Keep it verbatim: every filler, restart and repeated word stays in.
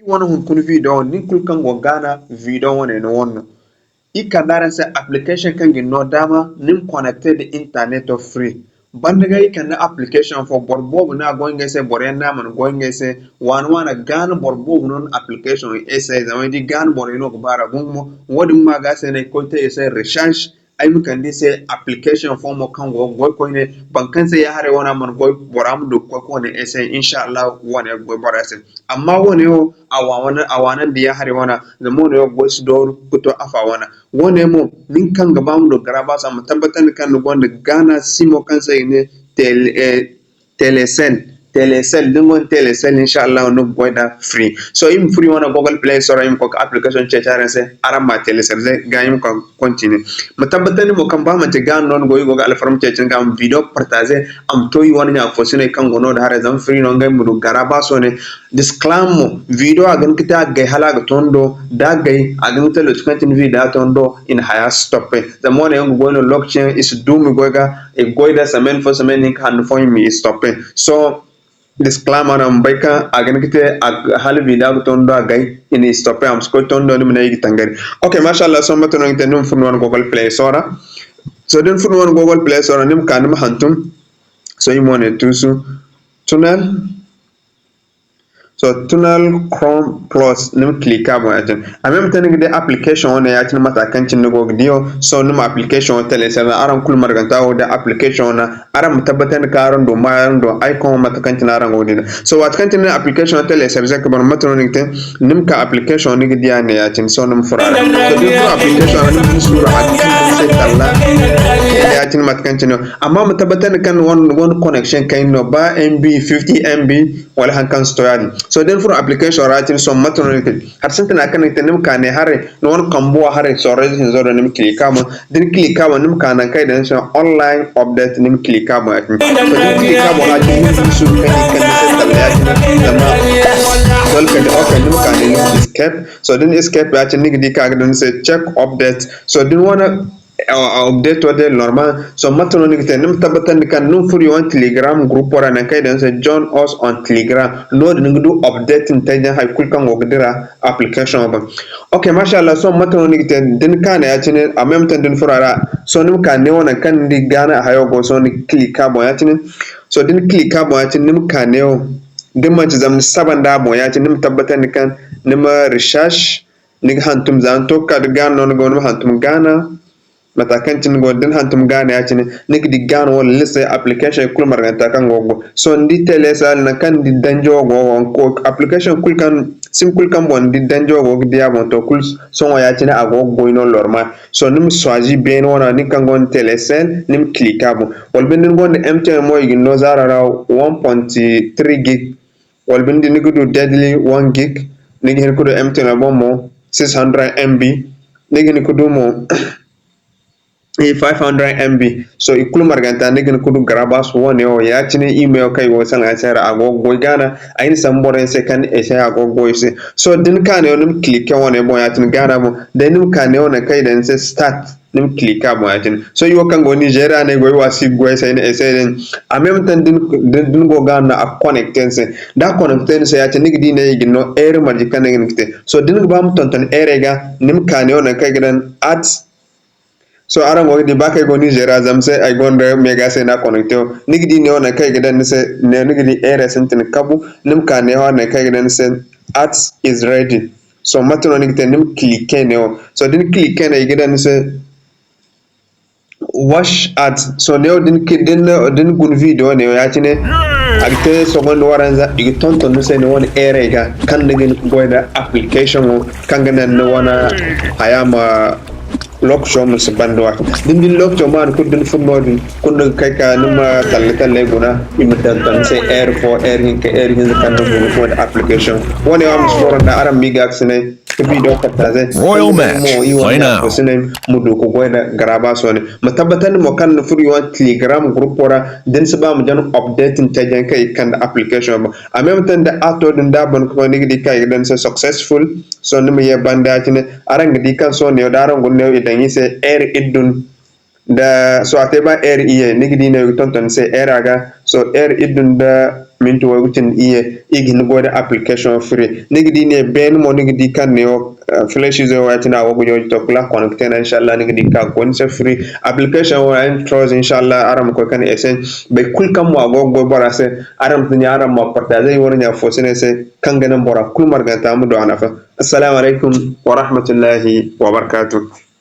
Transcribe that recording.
Wane hunkuna video, nin kulu kaŋ go Ghana, video wane ni wane no. I kande araŋ se application kaŋ ga ni no daama ni ma connecte nda internet free. Banda ga i kande application fo, boro boobo no a goy ngey se, boro yaŋ no a mana goy ngey se. Waana waana Ghana boro boobo no na application essai, zama ay di Ghana borey no ga ba ra gumo. Wo-din ma ga se no ay koy te i se recherche. Ay ma kande i se application fo mo kaŋ go ga goy koyne, boro kaŋ se ya-haray wane a mana goy, bora ma du ga koy ka wane essai, inshallah wane ga goy bora se. Amma wane wo a waana, a waanandi ya-haray wane, zama wane wo ga goy si dooru ga to afa wane. Wane mo, nin kaŋ ga ba ma du ga garabasa, ma tabbatandi kaŋ ni gonda Ghana simo kaŋ se i ga ne Tel-, eh, Telecel, Telecel, da ni gonda Telecel, inshallah ni ga goy nda free. So, i ma furo i wane Google Play Store, i ma koy ka application ceeci araŋ se, araŋ ma télécharger ga, i ma koy continue. Ma tabbatandi mo kaŋ ba manti Ghana no ni go, i go ga alfarma ceeci ni ga, ma video partager, a ma to i wane ɲa fo siney kaŋ go no-din haray, zama free no ngey ma du garabasa wane. Disclaimer mo, video a ga hin ga te a ga gay hala a ga to ni do, da a gay, a ga hin ga te lokaci kaŋ cine video a to ni do, i na haya stoppe. Zama wane yaŋ ga goy no lokaci yaŋ, i si duumi goy ga, i ga goy nda semaine fo, semaine hinka handu fooyaŋ i ma i stoppe. So, disclaimer no, ma bay kaŋ a ga hin ga te, a ga, hala video ga to ni do a gay, i na i stoppe, a ma si koy to ni do, ni ma ne i ga tangari. Ok, mashallah, sohõ mate no ni ga te, ni ma furo ni wane Google Play Store ra. So, da ni furo ni wane Google Play Store ra, ni ma ka, ni ma hantum. So, i mo ne tuusu. Tunnel. So, Tunnel Chrome Plus, ni ma click a boŋ ya-cine. En même temps ni ga di application wane ya-cine mate kaŋ cine ni go ga di wo. So, ni ma application wo télécharger. Araŋ kulu marganta wo ga di application wane. Araŋ ma tabbatandi kaŋ araŋ du ma, araŋ du icon mate kaŋ cine araŋ go ga di nd'a. So, waati kaŋ cine ni na application wo télécharger ka ban, mate no ni ga te, ni ma ka application ni ga di a ne ya-cine. So, ni ma furo a ra. So, da ni furo application ra, ni ma suuru a ga tun ni se talla. Ya-cine mate kaŋ cine. Amma ma tabbatandi kaŋ ni wane, ni wane connection kayna no, ba M B, fifty M B, wala haŋ kaŋ si to yaadin. So, da ni furo application ra ya-cine, sohõ mate no ni ga te? Hari sintina kaŋ ni ga te, ni ma ka ne haray, ni wane kambuwa haray, sorro ize hinzo do, ni ma click a boŋ. Da ni click a boŋ, ni ma ka naŋ kaŋ i daŋ ni se online update, ni ma click a boŋ ya-cine. So, da ni click a boŋ ya-cine, ni ma suuru kaŋ i kande ni se talla ya-cine, zama dole kala, ok, ni ma ka ne ni ma escape. So, da ni escape ya-cine, ni ga di kaŋ a ga daŋ ni se check update. So, da ni wane a, a update wo day normal. So, mate no ni ga te? Ni ma tabbatandi kaŋ ni ma furo i wane Telegram group ra, naŋ kaŋ i daŋ ni se join us on Telegram. No-din ni ga du update ni te, hay kulu kaŋ go ga dira application wo boŋ. Ok, mashallah, so mate no ni ga te? Da ni ka ne ya-cine, en même temps da ni furo a ra, so ni ma ka neewo naŋ kaŋ ni di Ghana hayo go, so ni ga click a boŋ ya-cine. So da ni click a boŋ ya-cine, ni ma ka neewo, da ni manti zama ni saba nda a boŋ ya-cine, ni ma tabbatandi kaŋ ni ma recherche, ni ga hantum, za ni to ga ka da Ghana no ni go, ni ma hantum Ghana. Mate kaŋ cine ni go, da ni hantum Ghana ya-cine, ni ga di Ghana wane liste application kulu marganta kaŋ go ga goy. So, ni di tele sal naŋ kaŋ ni di danjo go, wo application kulu kaŋ, sim kulu kaŋ boŋ ni di danjo go ga di a boŋ, to, kulu sohõ ya-cine a go ga goy no normal. So, ni ma choisi beene wane, nin kaŋ gonda Telecel, ni ma click a boŋ. Wala binde ni gonda M T N mo, i ga ni no zaaro ra one point three gig. Wala binde ni ga du daily one gig, ni ga hin ka du M T N boŋ mo six hundred M B, ni ga hin ka du mo five hundred M B. So, i kulu marganta ni ga hin ka du garabas wane wo, ya-cine email kaŋ i go ga salaŋ ay se ra, a go ga goy Ghana. Ay na sambu boro yaŋ se kaŋ ni ay se a go ga goy i se. So, da ni ka neewo ni ma click wane boŋ, ya-cine Ghana boŋ. Day ni ma ka neewo naŋ kaŋ i daŋ ni se start. Ni ma click a boŋ ya-cine. Sohõ i wo kaŋ go Nigeria no ay go, ay wa si ga goy ay se, ay na essayer day. En même temps da ni, da ni go ga no a connecter ni se. Da a connecter ni se ya-cine, ni ga di ne i ga ni no heure marje kaŋ ni ga hin ga te. So da ni ga ba ma tonton heure ga, ni ma ka neewo naŋ kaŋ ay ga daŋ ads. So araŋ go ga di ba kaŋ ay go Nigeria, zama se ay gonda mega se no a connecter wo. Ni ga di neewo naŋ kaŋ ay ga daŋ ni se, ne ni ga di heure sintin kabu, ni ma ka neewo naŋ kaŋ ay ga daŋ ni se ads is ready. So, mate no ni ga te? Ni ma cliquer neewo. So, da ni cliquer ne, i ga daŋ ni se watch ads. So, neewo da ni, da ni, da ni guna video neewo ya-cine, a ga te sogonda waranza, i ga tonton ni se ni wane heure ga, kaŋ ni ga hin ka goy nda application wo, kaŋ ga naŋ ni wane haya ma lokaco ma si ban da waati. Da ni di ni lokaco ma ni kulu da ni furo no-din, kulu ni ga kay ka ni ma talle-talle guna, i ma daŋ ni se heure fo, heure hinka, heure hinza kaŋ ni guna ka wane application. Wane wo a ma si boro nda araŋ ma i ga ga sinay ka video partager. Royal Match, mo i wane play now. Ga ga sinay ma du ka goy nda garabas wane. Ma tabbatandi mo kaŋ ni furo i wane Telegram group ra, da ni si ba ma jan update ni te jan kaŋ i ga kande application boŋ. En même temps da a to din da a ban ka koy ni ga di kaŋ i ga daŋ ni se successful. So, ni ma ye banda ya-cine, araŋ ga di kaŋ sohõ neewo, da araŋ guna neewo, i daŋ i se heure iddu no. Da so a te ba air iye, ni ga di ne i ga tonton ni se air a ga. So air iddun da minti way wucin iye, i ga hin goy da application free. Ni ga di ne beene mo, ni ga di kan ne wo, eh, flash izo wo ya cina wo ga joji to kula connecte na inshallah ni ga di ka go ni se free. Application wo ayin troz inshallah aram ko kan ese. Bai kul kan mo a go go bara se, aram tin aram ma partager wani nya fo sene se kan ganan bora kul marganta mu do anafa. Assalamu alaikum wa rahmatullahi wa barakatuh.